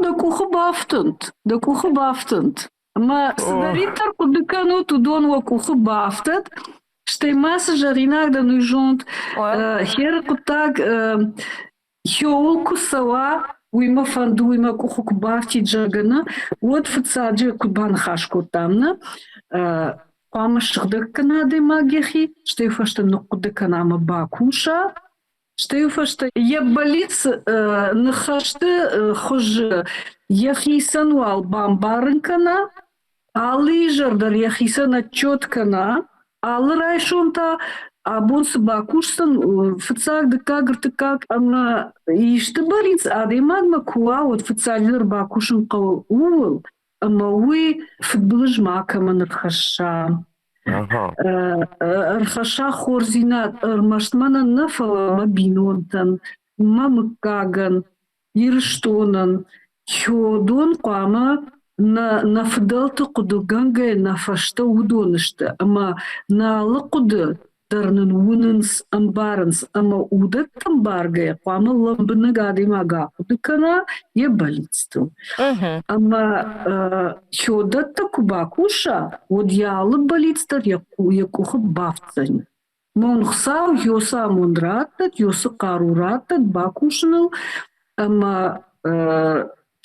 Speaker 6: дӕ къухы бафтынд, дӕ къухы бафтынд. Ӕмӕ цыдӕриддӕр хъуыды кӕнут, уыдон уӕ къухы бафтӕд. Стӕй ма цы зӕгъинаг дӕн, уый зонд. Херы хъуыддаг хиуыл куы цӕуа, уый мӕ фӕнды, уый мӕ къухы куы бафтид, зӕгъгӕ, нӕ, уӕд фыццаджы куыд баныхас кодтам, нӕ, хъуамӕ сыгъдӕг кӕна адӕймаг йӕхи, стӕй фӕстӕ ныхъхъуыды кӕна ӕмӕ бакуса, стӕй фӕстӕ йӕ бӕллиц ныхӕсты хуызы йӕхицӕн уал бамбарын кӕна, алы изӕр дӕр йӕхицӕн отчет кӕна, алы райсом та абон цы бакусдзӕн, фыццаг, дыккаг, ӕртыккаг ӕмӕ исты бӕллиц адӕймагмӕ куы уа, уӕд фыццаджыдӕр бакусын хъӕуы ууыл, ӕмӕ уый фыдбылыз макӕмӕн ӕрхӕсса. Ӕрхӕсса хорздзинад ӕрмӕст мӕнӕн нӕ, фӕлӕ мӕ бинонтӕн, мӕ мыггагӕн, Ирыстонӕн. Уыдон хъуамӕ нӕ, нӕ фыдӕлты хъуыдыгӕнгӕ нӕ фӕстӕ уыдон сты ӕмӕ нӕ алы хъуыды дӕр нын уынынц, ӕмбарынц ӕмӕ уыдӕттӕ ӕмбаргӕйӕ хъуамӕ лӕмбынӕг адӕймаг ахъуыды кӕна йӕ бӕллицтыл. Ӕмӕ хиуӕттӕ куы бакуса, уӕд йӕ алы бӕллиц дӕр йӕ къухы бафтдзӕни. Мон Хуыцау йосы амонд раттӕд, йосы хъару раттӕд бакусыныл ӕмӕ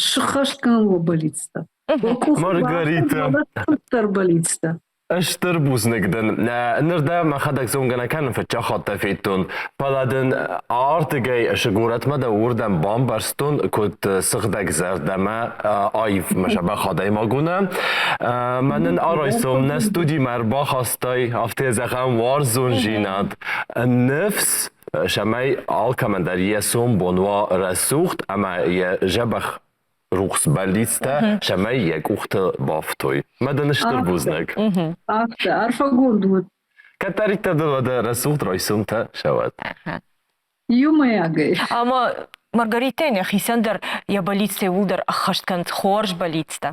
Speaker 6: сыххӕст кӕнын уӕ бӕллицтӕ.
Speaker 2: Маргарита.
Speaker 6: Бӕллицтӕ.
Speaker 2: Стыр бузныг дын. Ныр дӕ мӕхӕдӕг зонгӕ нӕ кӕнын, фыццаг хатт дӕ федтон. Фӕлӕ дын ардыгӕй горӕтмӕ дӕ уырдӕм бамбӕрстон, куыд сыгъдӕг зӕрдӕмӕ аив мӕ адӕймаг у нӕ. Мӕнӕн арайсом нӕ студимӕ ӕрбахастай, афтӕ зӕгъӕм, уарзондзинад, ныфс, цӕмӕй алкӕмӕн дӕр йӕ сомбон уа рӕсугъд ӕмӕ йӕ дзӕбӕх рухс бӕллицтӕ, цӕмӕй йӕ къухты бафтой. Мӕ дын стыр бузныг.
Speaker 6: Афтӕ, арфӕгонд уыд.
Speaker 2: Кӕддӕриддӕр дыл уӕдӕ рӕсугъд райсомтӕ сӕуӕд.
Speaker 6: Иумӕйагӕй.
Speaker 1: Ӕмӕ Маргаритӕйӕн йӕхицӕн дӕр йӕ бӕллицтӕ иууылдӕр ӕххӕст кӕнынц хорз бӕллицтӕ.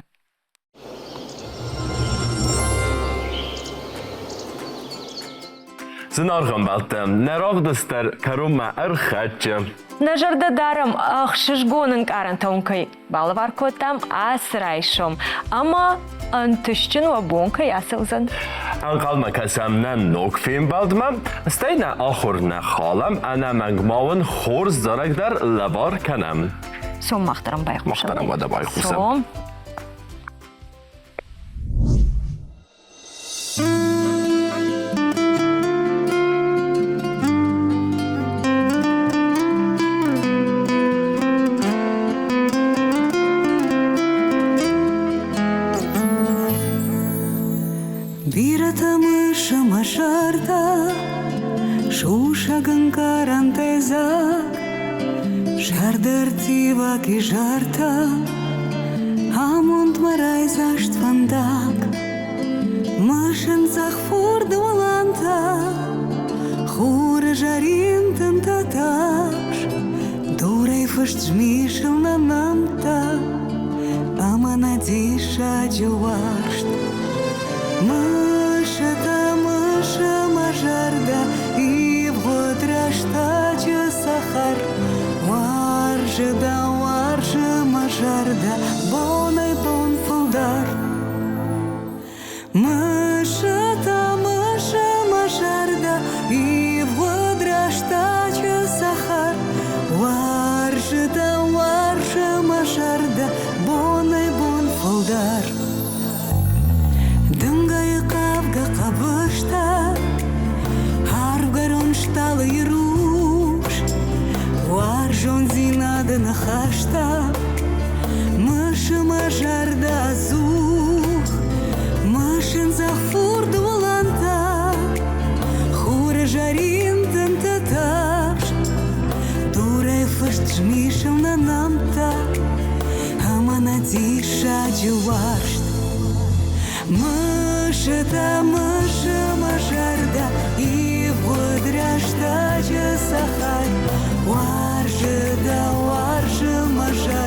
Speaker 2: Зынаргъ ӕмбӕлттӕ, нӕ равдыст дӕр кӕронмӕ ӕрхӕццӕ.
Speaker 1: Нӕ зӕрдӕ дарӕм, ӕхсызгон ӕнкъарӕнтӕ уын кӕй балӕвар кодтам ацы райсом ӕмӕ ӕнтыстджын уӕ бон кӕй ацӕудзӕн.
Speaker 2: Ӕнхъӕлмӕ кӕсӕм нӕ ног фембӕлдмӕ, стӕй нӕ ахуыр нӕ халӕм, ӕнӕмӕнг ма уын хорз зарӕг дӕр лӕвар кӕнӕм.
Speaker 1: Цом мах дӕр ӕм байхъусӕм.
Speaker 2: Мах дӕр ӕм уӕдӕ байхъусӕм.
Speaker 1: Цом.
Speaker 13: Бирӕтӕ мысы мӕ зӕрдӕ, сусӕг ӕнкъарӕнтӕй дзаг, Зӕрдӕ ӕрттиваг изӕртӕ, амондмӕ райдзаст фӕндаг. Мысын цъӕх фурды уылӕнтӕ, хуры зӕрин тынтӕ тас, дурӕй фыст змисыл нӕ нӕмттӕ ӕмӕ нӕ диссаджы уарзт. Мысыта, мысы мӕ зӕрдӕ ивгъуыд рӕстӕджы цӕхӕр. Уарзы дӕ, уарзы мӕ зӕрдӕ бонӕй-бон фылдӕр. Мысыта, мысы мӕ зӕрдӕ ивгъуыд рӕстӕджы цӕхӕр. Уарзы дӕ, уарзы мӕ зӕрдӕ бонӕй-бон фылдӕр. Дымгӕйы хъавгӕ хъӕбыстӕ, арвгӕрон стъалыйы рухс, уарзондзинады ныхӕстӕ, мысы мӕ зӕрдӕ ӕдзух, мысын зӕхх фурды уылӕнтӕ, хуры зӕрин тынты тӕфс, дурӕй фыст змисыл нӕ нӕмттӕ ӕмӕ нӕ диссаджы уарзт. Мысы та мысы мӕ зӕрдӕ ивгъуыд рӕстӕджы цӕхӕр. Уарзы дӕ, уарзы мӕ зӕрдӕ.